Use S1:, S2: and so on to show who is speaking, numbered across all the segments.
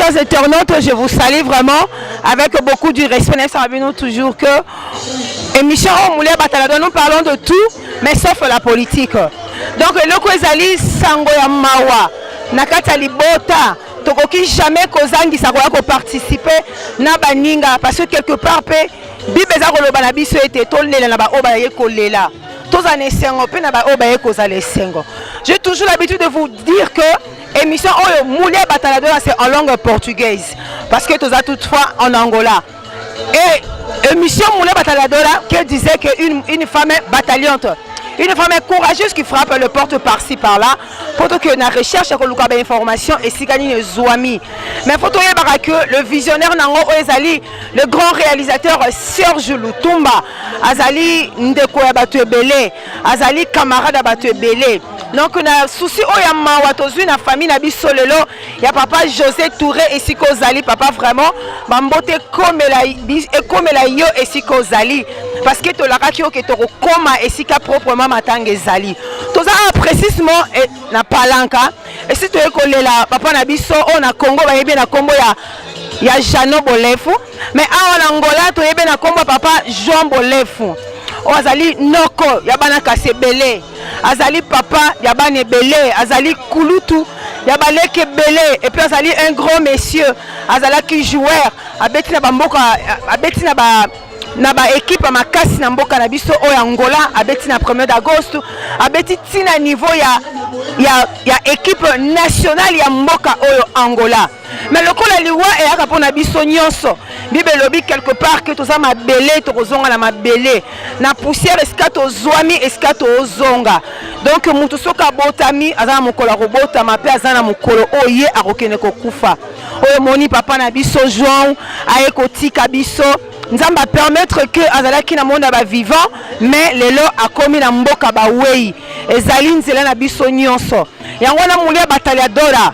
S1: Chers internautes, je vous salue vraiment avec beaucoup du respect. Nous toujours que émission Moulé Batalado, nous parlons de tout, mais sauf la politique. Donc, eloko ezali sango ya mawa na kati ya libota, tokoki jamais kozangisa koya koparticiper na baninga, parce que quelque part mpe Bible eza koloba na biso ete tolela na baoyo baye kolela, tozala na esengo mpe na baoyo baye kozala esengo. J'ai toujours l'habitude de vous dire que émission oyo Moulia Bataladora, c'est en langue portugaise, parce que toza toutefois en Angola. Et émission Moulia Bataladora qui disait que une femme battaliante, une femme courageuse qui frappe le porte par-ci par-là pour que na recherche ya koluka bainformation esika nini ezwami. Mais faut toyebaka que le visionnaire nango oyo ezali le grand réalisateur Serge Lutumba, azali ndeko ya bato ebele, azali camarade ya bato ebele. Donc na souci oyo ya mawa tozwi na famille na biso lelo ya papa José Touré, esika ozali papa, vraiment bambote ekomela yo esika ozali, parce que tolakaki oke tokokóma esika proprement matanga ezali. Toza awa précisément na Palanka, esi toye kolela papa na biso oyo na Congo bayebi na nkombo ya Jano Bolefu, mais awa na Angola toyebi na nkombo ya papa Jean Bolefu, oyo azali noko ya bana kasi ebele, azali papa ya bana ebele, azali kulutu ya baleki ebele, et puis azali un grand monsieur. Azalaki joueur, abeti na bamboka, abeti na baéquipe ya makasi na mboka na biso oyo Angola, abeti na 1er d'agosto, abeti ntina niveau ya équipe nationale ya mboka oyo Angola. Mais lokola liwa eyaka mpona biso nyonso, Bible elobi quelque part ke toza mabele, tokozonga na mabele, na poussière esika tozwami, esika tozonga. Donc motu soki abotami, aza na mokolo ya kobotama mpe aza na mokolo oyo ye akokende kokufa. Oyo moni papa na biso Joan aye kotika biso, Nzambe apermettre ke azalaki na monde ya bavivant, mais lelo akomi na mboka bawei. Ezali nzela na biso nyonso. Yango wana Molia Bataliadora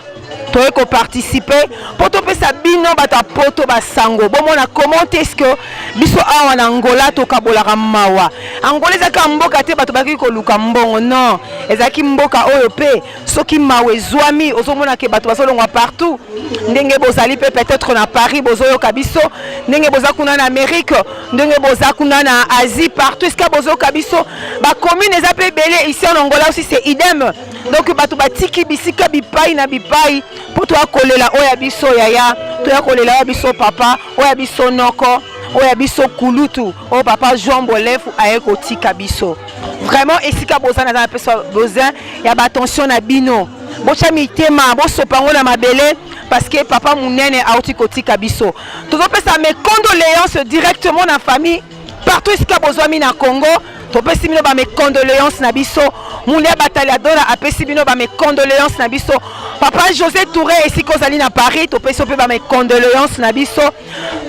S1: toye koparticiper mpo topesa bino bato ya poto basango, bomona comment est-ce que biso awa na Angola tokabolaka mawa. Angola ezalaki mboka te bato bakaki koluka mbongo, non, ezalaki mboka oyo mpe soki mawa ezwami, ozomona ke bato bazolongwa partout. Ndenge bozali mpe peut-être na Paris, bozoyoka biso, ndenge boza kuna na Amérique, ndenge boza kuna na Asie, partout esika bozoyoka biso, bacommune eza mpe ebele. Ici en Angola aussi, c'est idem. Donc bato batiki bisika bipai na bipai mpo toya kolela oyo ya biso yaya, toya kolela oyo ya biso papa, oyo ya biso noko, oyo ya biso kulutu, oyo papa Jean Bolefu aye kotika biso. Vraiment, esika boza, naza napesa besoin ya baattention na bino. Botya mitema, bosopa yango na mabele, parce que papa monene auti kotika biso. Tozopesa mes condoléances directement na famille partout esika bozwami na Congo. Topesi bino bames condoléances na biso. Mulia Bataliadora apesi bino bames condoléances na biso. Papa José Touré, esika ozali na Paris, topesi yo mpe bames condoléances na biso.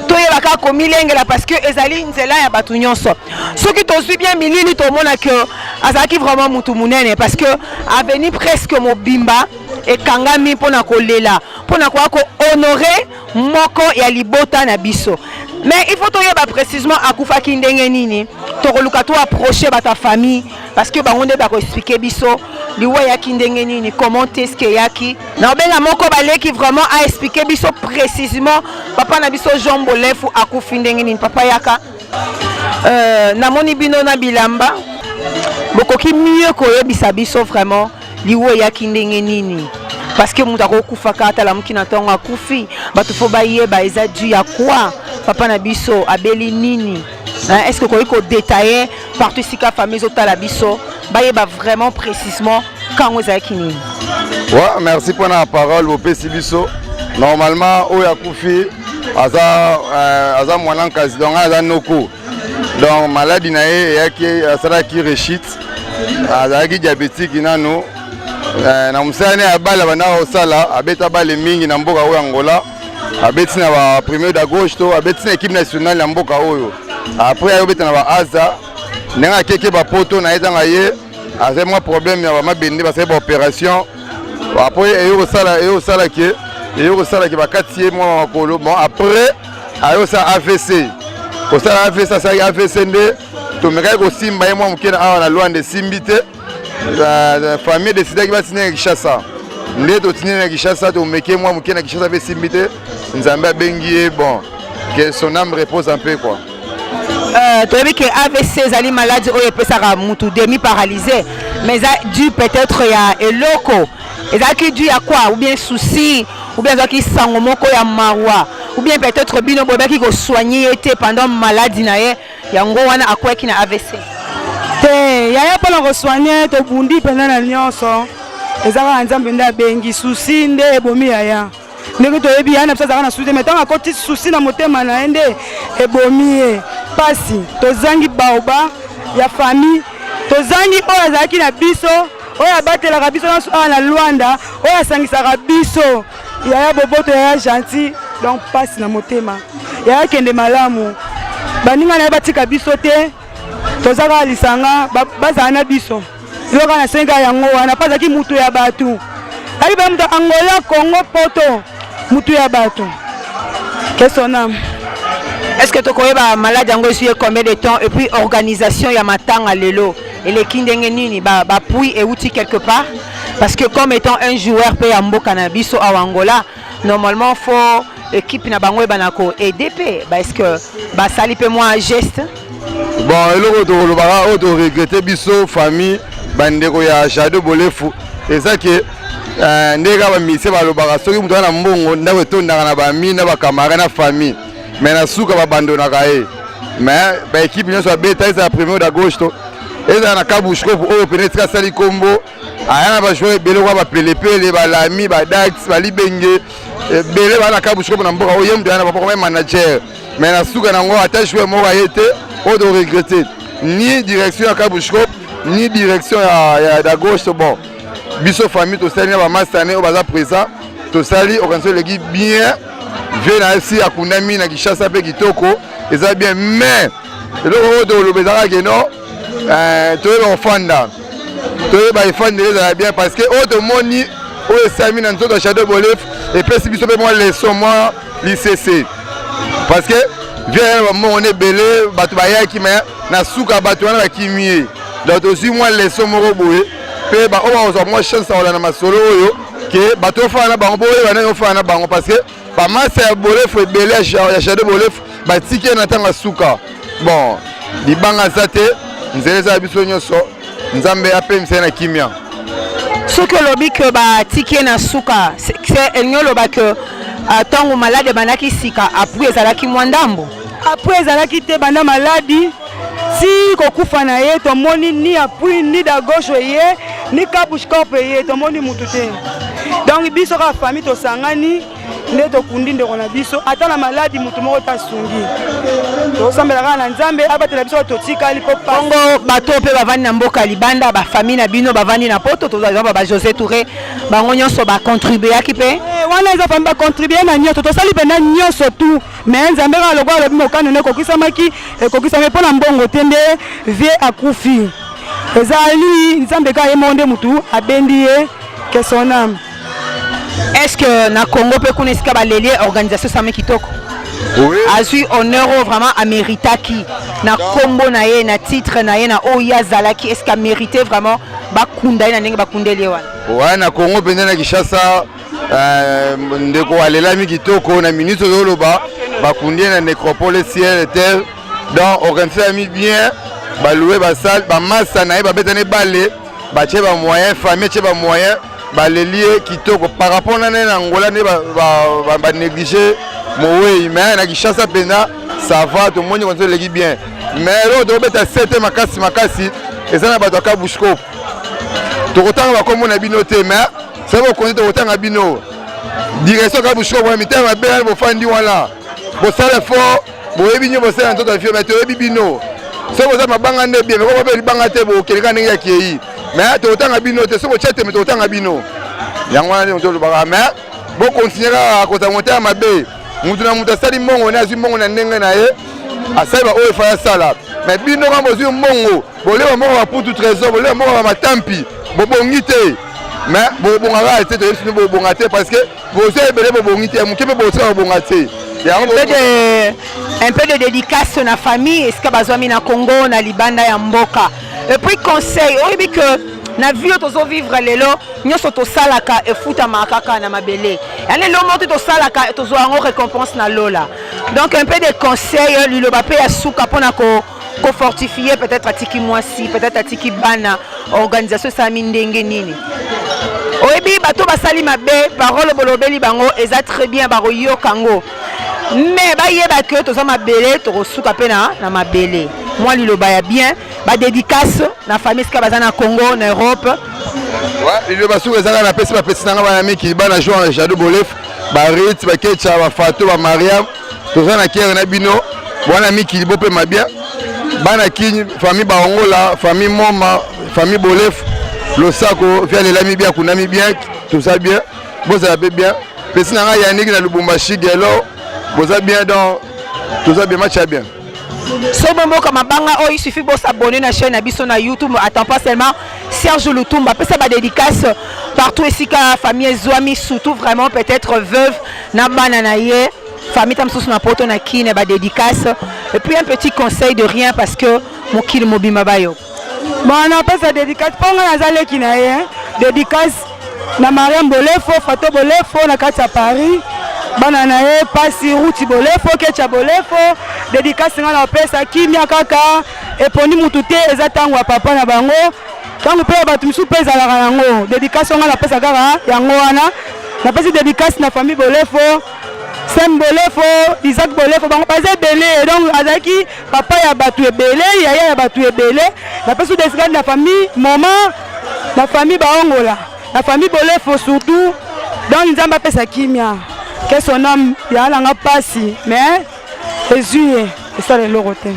S1: Toyeba kaka komilengela, parce que ezali nzela ya bato nyonso. Soki tozwi bien milili, tomona ke azalaki vraiment mutu monene, parce que avenue presque mobimba ekangami mpona kolela, mpona koya kohonorer moko ya libota na biso. Mais il faut toyeba précisément akufaki ndenge nini. Tokoluka to approcher bato ya famille, parce que bango nde bakoexpliquer biso liwa eyaki ndenge nini, comment est-ce que eyaki. Na obenga moko baleki vraiment aexpliquer biso précisément papa na biso Jean Bolefu akufi ndenge nini. Papa, yaka. Namoni bino na bilamba, bokoki mieux koyebisa biso vraiment liwa eyaki ndenge nini, parce que moto akokufaka atalamuki na ntongo, akufi. Bato faut bayeba eza dû ya quoi, papa na biso abeli nini. Est ce que okoki kodétailler partout esika famille ezotala biso, bayeba vraiment précisément kango ezalaki nini?
S2: Ouais, merci mpona parole bopesi biso. Normalement oyo akufi aza mwana nkasi, donc aza noko. Donc maladie na ye eyaki, asalaki rechute, azalaki diabétique nano. Na mosala ne ya bale bandaka kosala, abeta bale mingi na mboka oyo Angola, abeti na ba 1er d'agosto, abeti na équipe nationale ya mboka oyo. Après ayobeta na ba Aza, ndenge akeke bapoto na ye, ntango ye azali mwa problème ya bamabende, basali baopération. Après eyo kosala ke bakati ye mwa makolo. Bon, après aye kosala AVC, kosala AVC, asalaki AVC nde tomekaki kosimba ye mwa moke na awa na Lwanda, esimbi te. Famille décidaki batinenge Kinshasa. Nde totindi na Kinshasa, tomeke mwa moke na Kinshasa mpe esimbi te. Nzambe abengi ye, bon, que son âme repose en paix, quoi.
S1: Toyebi ke AVC ezali maladi oyo epesaka mutu demi paralysé, mais eza dû peut-être ya eloko ezalaki dû ya quoi, ou bien souci, ou bien azwaki sango moko ya mawa, ou bien peut-être bino boyebaki kosoigne ye te pendant maladi na ye, yango wana akweyaki na AVC?
S3: Te yaya, mpona kosoigne tobundi mpenza na nyonso, eza kaka Nzambe nde abengi. Souci nde ebomi yaya. Ndenge toyebi, yaya na biso azalaka na souci te, mais ntango akoti souci na motema na ye nde ebomi ye. Mpasi, tozangi baoba ya famille, tozangi oyo azalaki na biso, oyo abatelaka biso nyonso awa na Lwanda, oyo asangisaka biso, yaya boboto, yaya gentil. Donc mpasi na motema. Yaya kende malamu, baninga na ye batika biso te, toza kaka lisanga, bazala na biso. Eloko nasenga yango wana, mpo azalaki mutu ya bato, ali mpe mutu Angola, Congo, poto, mutu ya bato, que son âme.
S1: Est ce que tokoyeba maladi yango ezwi ye combien de temps? Et puis organisation ya matanga lelo eleki ndenge nini? Baappui euti quelque part? Parce que comme étant un joueur mpe ya mboka na biso awa Angola, normalement faut équipe na bango ebana koaide mpe ba, est ce que basali mpe mwa geste?
S2: Bon, eloko tokolobaka, oyo toregrete biso famille, bandeko ya Jado Bolefu, eza ke ndenge kaka bamusicien balobaka, soki moto aza na mbongo, ndako etondaka na bami na bacamarade na famille, mais na suka babandonaka ye. Mais baéquipe nyonso babeta, ezala Primeiro d'Agosto, ezala na Kabuscorp, oyo pene esika asali kombo, aya na bajoueur ebele kwa bapelepele, balami, badax, balibenge ebele baa na Kabuscorp na mboka oyo, ye moto aya na bapoko manager, mais na suka nango ata joueur moko aye te. Oyo toregrete, ni direction ya Kabuscorp, ni direction ya d'Agosto. Bon, biso famille tosali na bamastane oyo baza présent, tosali organisation eleki bien. Vieux na esi akundami na Kinshasa mpe kitoko, eza bien. Mais eloko oyo toloba ezalaka ke non, toyeba kofanda, toyeba efandeli, ezala bien, parce que oyo tomoni oyo esalami na nzoto ya Jado Bolef epesi biso mpe mwa leçon, mwa lisese, parce que vieux na bambongo na ebele, bato bayaki, mais na suka bato wana bakimi ye. Donc tozwi mwa leçon moko boye mpe baoyo bakozwa mwa chance ya kolanda masolo oyo, ke bato ofana na bango, boyeba ndenge ofana na bango, parce que bamasa ya Bolefu ebele ya Jado Bolefu batiki ye na ntango ya suka. Bon, libanga aza te, nzela eza ya biso nyonso. Nzambe apemisa ye na kimia.
S1: Soki olobi ke batiki ye na suka, elingi oloba ke ntango maladi ebandaki sika, appui ezalaki mwa ndambo?
S3: Appui ezalaki te. Banda maladi ti kokufa na ye, tomoni ni appui, ni d'Agosto ye, ni Kabuscorp ye, tomoni mutu te. Donc biso kaka famille tosangani nde tokundi ndeko na biso. Ata na maladi, mutu moko tasungi. Tosambela kaka na Nzambe abatela biso totikali mpo.
S1: Bongo bato mpe bavandi na mboka libanda, bafamille na bino bavandi na poto, tozwa exemple ba José Touré, bango nyonso bacontribuaki mpe?
S3: Wana eza famille, bacontribue na nyonso, tosali mpenza nyonso tu, mais Nzambe kaka lokola alobi mokano nde ekokisamaki, ekokisami. Mpo na mbongo te nde vieux akufi, ezali Nzambe kaka ye moko nde mutu abendi ye, que son âme.
S1: Est ce que na Congo mpe kuna esika baleli, organisation sami kitoko?
S2: Oui.
S1: Azwi honneur oyo vraiment améritaki na nkombo na ye, na titre na ye, na oyo ye azalaki? Est ce que amérité vraiment bakunda ye na ndenge bakundeli ye wana?
S2: Ouais, na Congo mpenza, na Kinshasa, ndeko alelami kitoko. Na minute ozoloba, bakundi ye na nécropole ciel et terre. Donc organisation yami bien, balouer basale, bamasa na ye babetani bale, batie bamoyen, famille etie bamoyen, baleli ye kitoko. Par rapport na nde na Angola nde banéglige mowei, mais na Kinshasa mpenza ça va, tomoni konso eleki bien. Mais eloko tokobeta sete makasi makasi eza na bato ya Kabuscorp. Tokotanga bakombo na bino te, mais soki bokonzi, tokotanga bino. Direction Kabuscorp wana, mitema mabe wana bofandi wana, bosala effort, boyebi nio bosala na nzoto ya vieux, mais toyebi bino. Soki boza mabanga nde bien, mais kobe libanga te, bokende kaka ndenge ya kei. Mais tokotanga bino te, soki botia teme, tokotanga bino. Yango wana nde tolobaka, mais bokontinue kaka kozala motema mabe. Mutu na mutu asali mbongo ne, azwi mbongo na ndenge na ye, asali baoyo efai asala. Mais bino kaka bozwi mbongo, boleba mbongo baputu trésor, boleba mbongo bamatampi, bobongi te. Mais bobonga kaka te, toyebi bino bobonga te, parce que bozwa ebele, bobongi te, ya moke mpe bosala, bobonga te. Yango.
S1: Un peu de dédicace na famille esika bazwami na Congo, na libanda ya mboka, et puis conseil oyebi que Na vie oyo tozovivre lelo, nyonso tosalaka efutamaka kaka na mabele. Yani eloko moko te tosalaka tozwa yango récompense na lola. Donc un peu de conseil, liloba mpe ya suka mpona ko kofortifie, peut-être atiki mwasi, peut-être atiki bana, organisation esalami ndenge nini. Oyebi bato basali mabe, parole bolobeli bango eza très bien, bakoyoka yango, mais bayeba ke toza mabele, tokosuka mpe na mabele. Mwa liloba ya bien, badédicace na famille esika baza na Congo, na Europe.
S2: Liloba suka ezaka, napesi bapesi nanga bana miki, bana Jean Jado Bolef, Barit, Bakecha, Bafato, Bamariam, toza na kere na bino. Bwana mikili, bopema bien. Bana Kini, famille Baongola, famille Moma, famille Bolef, losako via lelami bien, kunami bien, toza bien, bozala mpe bien. Pesi na ngai Yaniki na Lubumbashi, Gelo, boza bien. Donc toza bien, match ya bien.
S1: So bomboka mabanga oyo, il suffit bosabonner na chaîne na biso na YouTube. Attends pas seulement Serge Lutumba, apesa badédicace partout esika famille ezwami, surtout vraiment peut-être veuve na bana na ye, famille ta mosusu na Poto, na Kine, badédicace et puis un petit conseil de rien, parce que mokili mobimba bayo.
S3: Bon, napesa dédicace mpo ngai naza leki na ye. Dédicace na Mariam Bolefo, Fato Bolefo na kati ya Paris, bana na ye Pasi, Ruti Bolefo, Kecha Bolefo. Dédicace ngai napesa, kimia kaka eponi mutu te, eza ntango ya papa na bango, ntango mpe ya bato misusu mpe ezalaka yango. Dédicace ngai napesa kaka yango wana. Napesi dédicace na famille Bolefo, Sem Bolefo, Isaac Bolefo, bango baza ebele. Donc azalaki papa ya bato ebele, yaya ya bato ebele. Napesi dédicace na famille Moma, na famille Baongola, na famille Bolefo surtout. Donc Nzambe apesa kimia, que son âme ya nanga mpasi, mais ezwi ye, esala eloko te.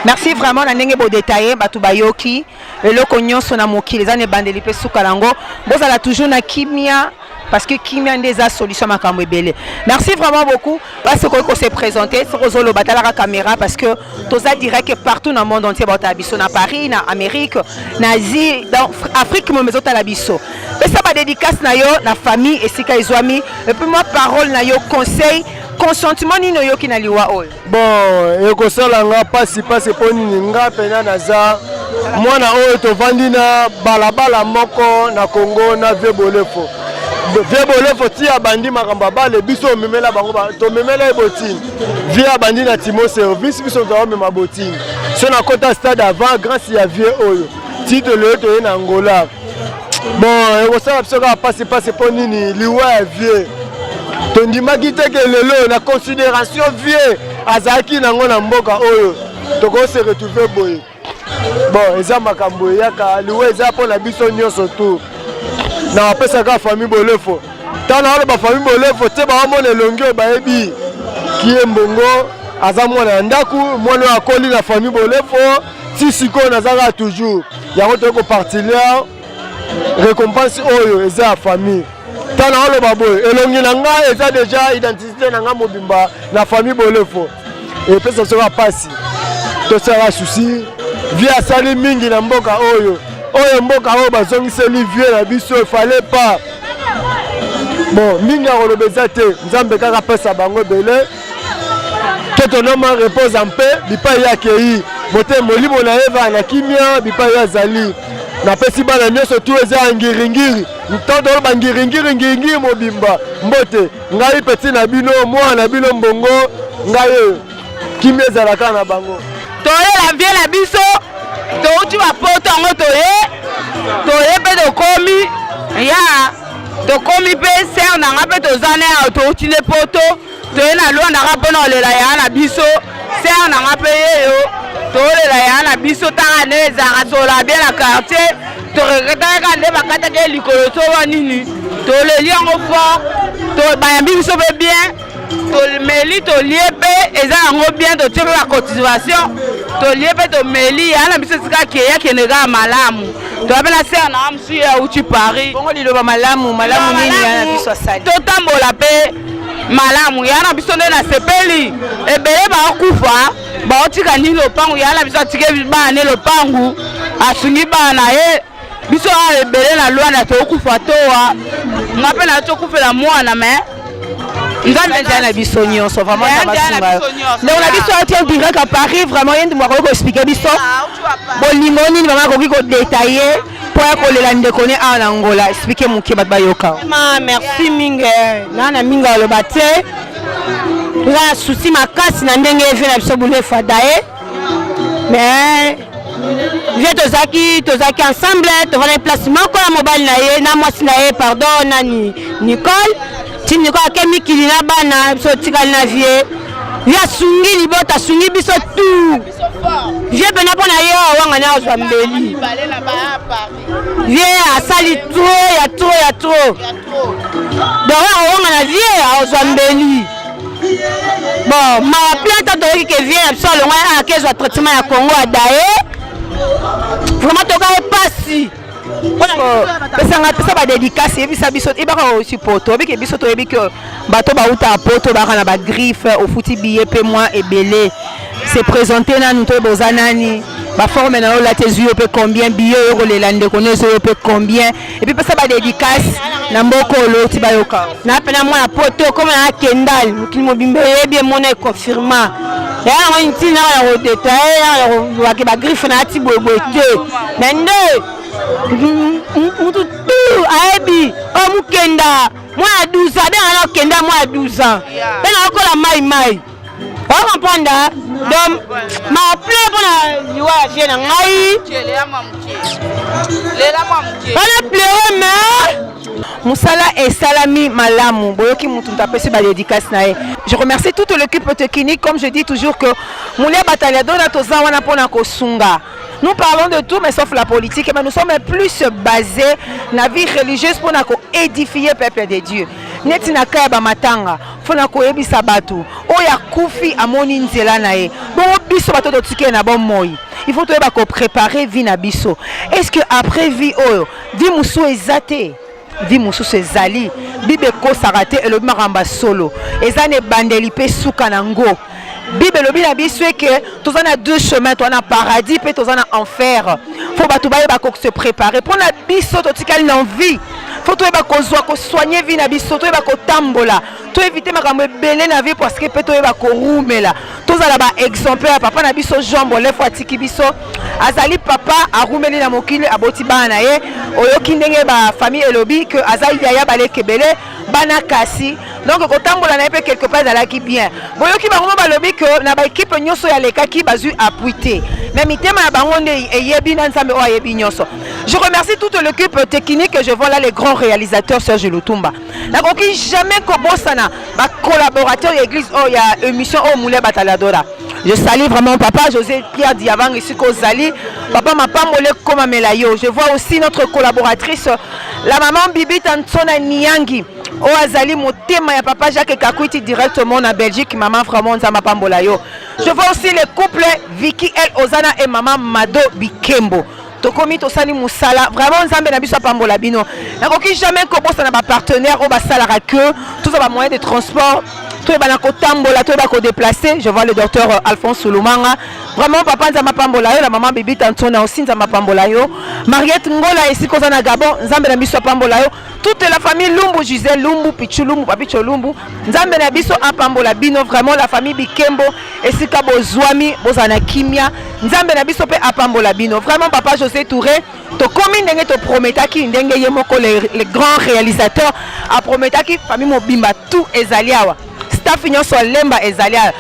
S1: Merci vraiment na ndenge bodétailler. Bato bayoki, eloko nyonso na mokili eza na ebandeli mpe suka nango. Bozala toujours na kimia, parce que kimia nde eza solution makambo ebele. Merci vraiment beaucoup. Parce okoki kose présenter, soki ozoloba, talaka caméra, parce que toza direct partout na monde entier. Baotala biso na Paris, na Amérique, na Asie, donc Afrique mome ezotala biso. Pesa badédicace na yo na famille esika ezwami, et puis mwa parole na yo, conseil, consentiment nini oyoki na liwa oyo.
S4: Bon, ekosala nga mpasi, mpasi mpo nini? Nga mpena naza mwana oyo tovandi na balabala moko na Congo na vieux Bolefo. Vieux Bolefo ti abandi makambo ya bale, biso omemela bango, tomemela ye botine. Vieux abandi na Timo Service, biso tozomema botine. So nakota stade avant grâce ya vieux oyo, ti toleyo toye na Angola. Bon, ekosala biso kaka mpasi, mpasi mpo nini? Liwa ya vieux, tondimaki te ke lelo, na considération vieux azalaki nango na mboka oyo, tokose retrouver boye. Bon, eza makambo eyaka, liwa eza mpo na biso nyonso tu. Na bapesaka famille Bolefo, ntango naoloba famille Bolefo te, baomona elongi oyo, bayebi kie Mbongo aza mwana ya ndako, mwana oyo akoli na famille Bolefo ti sikoyo. Naza kaka toujours yango, toyei kopartilier récompense oyo eza ya famille. Ntango naoloba boye, elongi na ngai eza déjà identité na ngai mobimba na famille Bolefo. Epesa biso kaka mpasi, tosalaka souci. Vieux asali mingi na mboka oyo, oyo mboka oyo bazongiseli vieux na biso, efale pas. Bon, mingi ya koloba eza te. Nzambe kaka apesa bango ebele, que ton âme repose en paix. Bipai ye akei, mote molimo na ye vaa na kimia bipai ye azali. Napesi bana nyonso tu eza ya Ngiringiri, ntango toloba Ngiringiri, Ngiringiri mobimba mbote. Ngai petit na bino, mwana na bino Mbongo, ngai oyo. Kimia ezalaka na bango.
S5: Toyela vieux na biso, touti bapoto yango, toye mpe tokomi ya tokomi mpe sœur na nga mpe toza na ya touti nde poto, toye na Lwandaka mpona kolela ya na biso, sœur na nga mpe yeyo. Tolela ya na biso taka nde ezalaka, sola bien na quartier. Toregrettaka nde bakataki likolo to wa nini, toleli yango fort. Bayambi biso mpe bien, tomeli, tolie mpe, eza yango bien. Totie mpe bacotisation, tolie mpe tomeli. Ya na biso esika akei, akende kaka malamu. Toya mpe na sœur na nga mosusu, ye auti Paris.
S1: Bongo liloba malamu, malamu nini ya na biso asali?
S5: Totambola mpe malamu ya na biso nde nasepeli. Ebele baokufa, baotika nini lopangu. Ya na biso atike bana ne lopangu, asungi bana na ye. Biso awa ebele na Lwanda tokokufa towa, nga mpe na tokufela mwana, mais
S1: Nzambe nzela na biso nyonso, vraiment Nzambe asunga yo. Ndeko na biso ati en direct à Paris, vraiment ye ndimo akoki koexpliquer biso bolingo nini vraiment akoki kodétailler. mpo ya kolela ndeko ne awa na Angola. Explique moke bato bayoka.
S6: Ma merci mingi na na mingi aloba te toza na souci makasi na ndenge vie na biso Bulefu adaye mais vie tozalaki tozalaki ensemble, tovandaki place moko na mobali na ye na mwasi na ye, pardon, nani, Nicole. Ti Nicole ake mikili na bana, biso totikali na vie. Vie asungi libota, asungi biso tout. Vie mpena mpo na ye awanga na azwa mbeli. Vie asali trop ya trop ya trop, donc awanga na vie azwa mbeli. Bon, mawa plein ta toyoki ke vie na biso alongwa akezwa traitement ya Congo, adaye. Vraiment toka ye pasi.
S1: Pesanga, pesa badédicace, yebisa biso ebaka osi poto obiki biso toyebi ke bato bauta poto baka na bagriffe ofuti billet mpe mwa ebele. Se présente nanu, toyeba oza nani, baforme na yo olati ezwi yo mpe combien, billet oyo kolela ndeko no ezwi yo mpe combien, et puis pesa badédicace na mboka oloti bayoka.
S6: Na mpena mwana poto koma na Kendal, mokili mobimba eyebi, emona, econfirma ya yango. Ntina ya kodétailler ya kobake bagriffe na ati boyeboye te, mais nde mutu tu ayebi oyo mokenda mwana 12 ans abengaka na okenda mwana 12 ans mpe nakokola mai mai ocomprendre. Donc ma plein mpona liwa ya vie na ngai wana pleure, mais
S1: mosala esalami malamu. Boyoki mutu mutu apesi badédicace na ye. Je remercie toute l'équipe technique. Comme je dis toujours que Moulia Bataliadona toza wana mpona kosunga. Nous parlons de tout mais sauf la politique, mais nous sommes plus basés na vie religieuse mpona koédifier peuple de Dieu. Neti na kaya bamatanga mpona koyebisa bato oyo akufi amoni nzela na ye. Bongo biso bato totikeli na bomoi, il faut toyeba kopréparer vie na biso. Est ce que après vie oyo, vie mosusu eza te? Vie mosusu ezali. Bible ekosaka te, elobi makambo ya solo, eza na ebandeli mpe suka na ngo. Bible elobi na biso eke toza na deux chemins, toza na paradis mpe toza na enfer. Faut bato bayeba kose préparer. Mpo na biso totikali na vie, faut toyeba kozwa kosoigner vie na biso, toyeba kotambola, toéviter makambo ebele na vie, parce que mpe toyeba korumela, tozala baexemplaire. Papa na biso Jean Bolefo atiki biso, azali papa arumeli na mokili, aboti bana na ye. Oyoki ndenge bafamille elobi ke aza yaya baleki ebele bana, kasi donc kotambola na ye mpe quelque part ezalaki bien. Boyoki bango mo balobi ke na baéquipe nyonso oyo alekaki bazwi appui te, mais mitema na bango nde eyebi na Nzambe oyo ayebi nyonso. Je remercie toute l'équipe technique. Je vois là les grands réalisateurs, Serge Lutumba. Nakoki jamais kobosana bacollaborateur ya église oyo ya émission oyo Mule Bataladora. Je salue vraiment papa José Pierre Diavang esika ozali, papa mapambole komamela yo. Je vois aussi notre collaboratrice, la maman Bibi Tansona Niangi, oyo azali motema ya papa Jacques Kakwiti directement na Belgique. Mama, vraiment Nzambe apambola yo. Je vois aussi le couple Vicky El Ozana et maman Mado Bikembo. Tokomi tosali mosala, vraiment Nzambe na biso apambola bino. Nakoki jamais kobosana bapartenaire oyo basalaka ke tozwa bamoyen de transport, toyeba na kotambola, toyeba kodéplacer. Je vois le docteur Alphonse Sulumanga. Vraiment papa, Nzambe apambola yo. Na mama Bibi Tantona aussi, Nzambe apambola yo. Mariette Ngola esika oza na Gabon, Nzambe na biso apambola yo. Toute la famille Lumbu, Gisèle Lumbu, Pichu Lumbu, Papicho Lumbu, Nzambe na biso apambola bino. Vraiment la famille Bikembo esika bozwami, bozala na kimia, Nzambe na biso mpe apambola bino. Vraiment papa José Touré, tokomi ndenge toprometaki, ndenge ye moko le grand réalisateur aprometaki. Famille mobimba tout ezali awa, staff nyonso alemba ezali awa.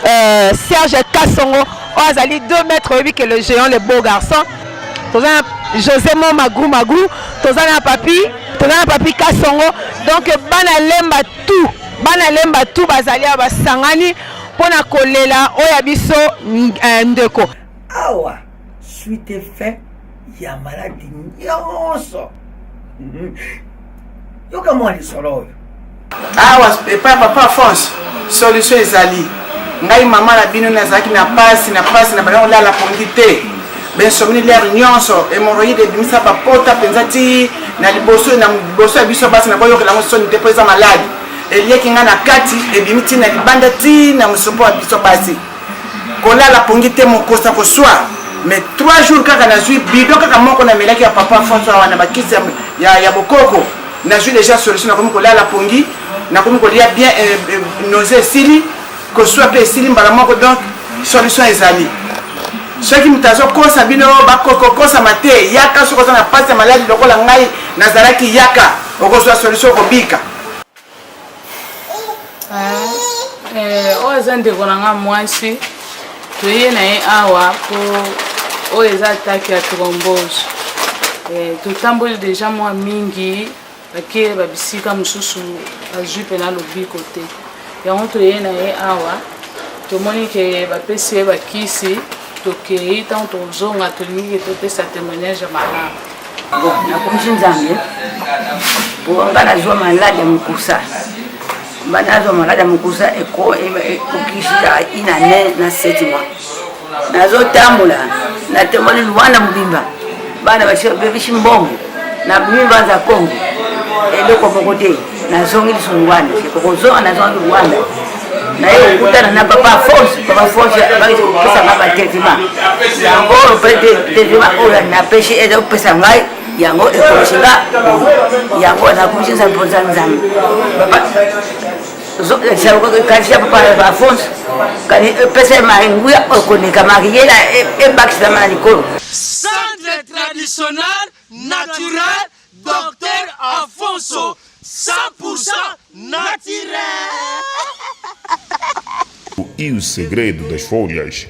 S1: Serge Kasongo oyo azali 2 mètres, oyebi ke le géant, le beau garçon. Toza na José Mo Magru Magru, toza na papi Kasongo. Donc bana lemba tout, bana lemba tout bazali awa, basangani mpona kolela oyo ya biso ndeko.
S7: Awa suite fin ya maladi nyonso, yoka mwa lisolo oyo.
S8: Awa epai papa Alphonse, solution ezali. Ngai mama na bino nazalaki na pasi na pasi na banda kolala pongi te, bainsomnie lere nyonso, hémorroïde ebimisa bapota mpenza ti na liboso, na liboso ya biso basi. Nakoyokela yango soni te mpo eza maladi elieki ngai na kati, ebimi ti na libanda, ti na mosopo ya biso basi. Kolala pongi te, mokosa koswa. Mais 3 jours kaka nazwi bidon kaka moko namelaki ya papa François wana, bakisi ya bokoko, nazwi déjà solution. Nakomi kolala pongi, nakomi kolia bien, nausée esili, koswa mpe esili mbala moko. Donc solution ezali. Soki moto azokosa bino, bakokokosama te. Yaka soki oza na mpasi ya maladi lokola ngai nazalaki, yaka okozwa solution, okobika.
S9: Eh, oyo aza ndeko na nga mwasi, toye na ye awa po oyo eza atake ya thrombose. Eh, totamboli deja mwa mingi, bake babisika mosusu, bazwi mpena lobiko te. Yango toye na ye awa, tomoni ke bapesi ye bakisi. Tokei, ntango tozonga tolingi ke topesa témoignage ya malamu.
S10: Bon, nakomisi Nzambe po nga nazwa maladi ya mokusa. Ba nazwa maladi ya mokusa ekokisi une année na 7 mois. Nazotambola, natemboli Luanda mobimba, bana babebisi mbongo, nabimi Mbanza Kongo, eloko moko te. Nazongi lisusu Luanda, kozonga nazongi Luanda, naye kokutana na papa Afonso. Papa Afonso abaki kopesa ngai batraitement yango oyo, mpe traitement oyo napesi ezopesa ngai yango, ekomisi nga yango. Nakomisi Nzambe mpoza Nzambe papa kanisa papa Afonso epesa ye nguya oyo koleka makiyela ebakisama na likolo.
S11: Centre traditionnel naturel Docteur Afonso, 100% naturel.
S12: E o segredo das folhas.